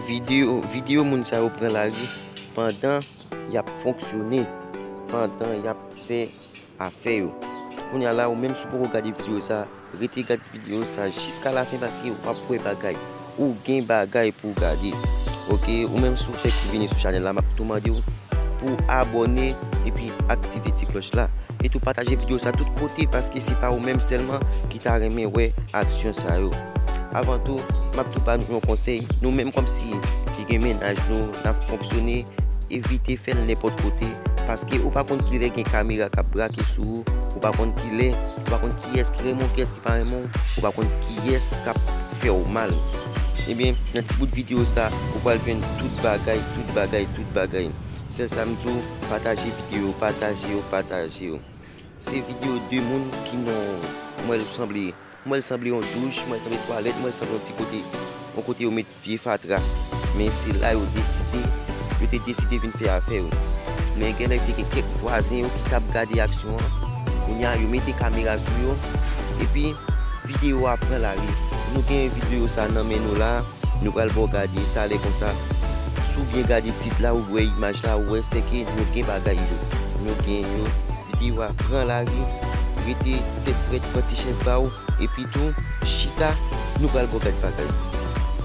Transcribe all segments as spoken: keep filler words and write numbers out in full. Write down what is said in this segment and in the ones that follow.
Videyo, videyo moun sa yo pran lari pandan y ap fonksyone, pandan y ap fè afè yo. Kounye a la, ou menm si w poko gade videyo sa, rete gade videyo sa jiska lafen paske w ap wè bagay. Ou gen bagay pou w gade. Oke, ou menm si w fèk vini sou chanèl la, m ap tou mande w pou w abòne epi aktive ti klòch la. E tou pataje videyo sa tout kote paske se pa ou menm sèlman ki ta renmen wè aksyon sa yo. Avan tou, m ap tou ba nou yon konsèy. Nou menm kòmsi ki gen mennaj nou, n ap fonksyone, evite fè l nenpòt kote. Paske ou pa konn kilè gen kamera k ap brake sou ou, ou pa konn kilè, ou pa konn kiyès ki renmen w, kiyès ki pa renmen w, ou pa konn kiyès k ap fè w mal. Ebyen, nan ti bout videyo sa, ou pral jwenn tout bagay, tout bagay, tout bagay. Sèl sa m di w, pataje videyo, pataje yo, pataje yo. Se videyo de moun ki non, m wè l sanble, m wè l sanble yon douch, m wè l sanble twalèt, m wè l sanble yon ti kote, yon kote yo met vye fatra. Men se la yo deside, yo te deside vin fè afè yo. Men genlè te gen kèk vwazen yo ki t ap gade aksyon an. Kounye a, yo mete kamera sou yo. Epi, videyo a pran lari. Nou gen videyo sa nan men nou la. Nou pral ba w gade talè konsa. Si w byen gade tit la, ou wè imaj la, ou wè sèke nou gen bagay yo. Nou gen yo. Videyo a pran lari. Rete tèt frèt, pran ti chèz ba w. Epi tou, chita, nou pral ba w gade bagay.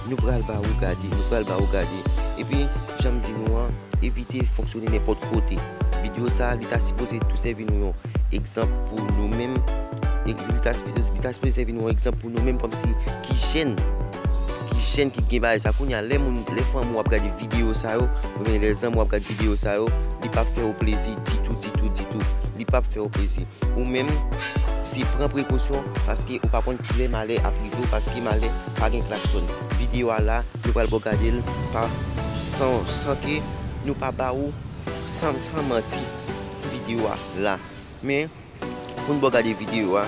Nou pral ba ou gade, nou pral ba ou gade. Epi, jan m di nou an, evite fonksyone nenpòt kote. Videyo sa, li ta sipoze tou sèvi nou yon egzanp pou nou menm. E li ta sipoze, li ta sipoze sèvi nou yon egzanp pou nou menm kòmsi ki jèn, ki jèn ki gen bagay sa. Kounye a, lè moun, lè fanmi w ap gade videyo sa yo, oubyen lè zanmi w ap gade videyo sa yo, li p ap fè yo plezi ditou, ditou, ditou. Li p ap fè yo plezi. Ou menm, se pran prekosyon paske ou pa konn kilè malè ap rive w, paske malè pa gen klaksòn. Videyo a la, nou pral ba w gade l pa, san, san ke nou pa ba ou, san, san manti, videyo a la. Men, pou n ba w gade videyo a,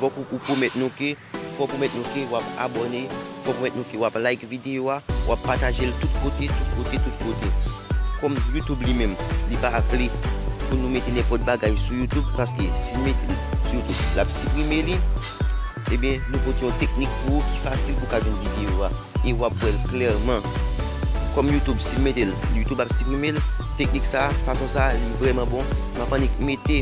fòk ou, ou pwomèt nou ke, fòk ou pwomèt nou ke w ap abòne, fòk ou pwomèt nou ke w ap like videyo a, w ap pataje l tout kote, tout kote, tout kote. Kòm YouTube li menm, li pa vle pou nou mete nenpòt bagay sou YouTube, paske si n mete l sou YouTube, l ap siprime li. Ebyen, nou pote yon teknik pou ou ki fasil pou w ka jwenn videyo a. E w ap wè l klèman. Kòm YouTube, si l mete l, YouTube ap siprime l. Teknik sa, fason sa, li vrèman bon. M ap annik mete,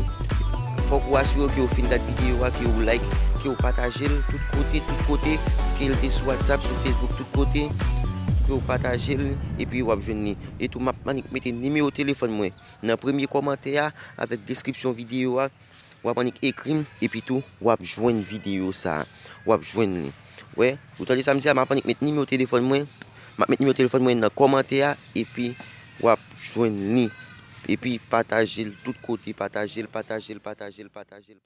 fòk ou asire w ke w fin gad videyo a, ke w like, ke w pataje l tout kote, tout kote, ke l te sou WhatsApp, sou Facebook, tout kote, ke w pataje l, epi w ap jwenn li. E tou, m ap annik mete nimewo telefòn mwen nan premye kòmantè a, avèk deskripsyon videyo a. W ap annik ekri m, epi tou, w ap jwenn videyo sa a. W ap jwenn li. Wè, ou tande sa m di a, m ap annik met nimewo telefòn mwen. M ap met nimewo telefòn mwen nan kòmantè a, epi w ap jwenn li. Epi pataje l tout kote, pataje l, pataje l, pataje l, pataje l.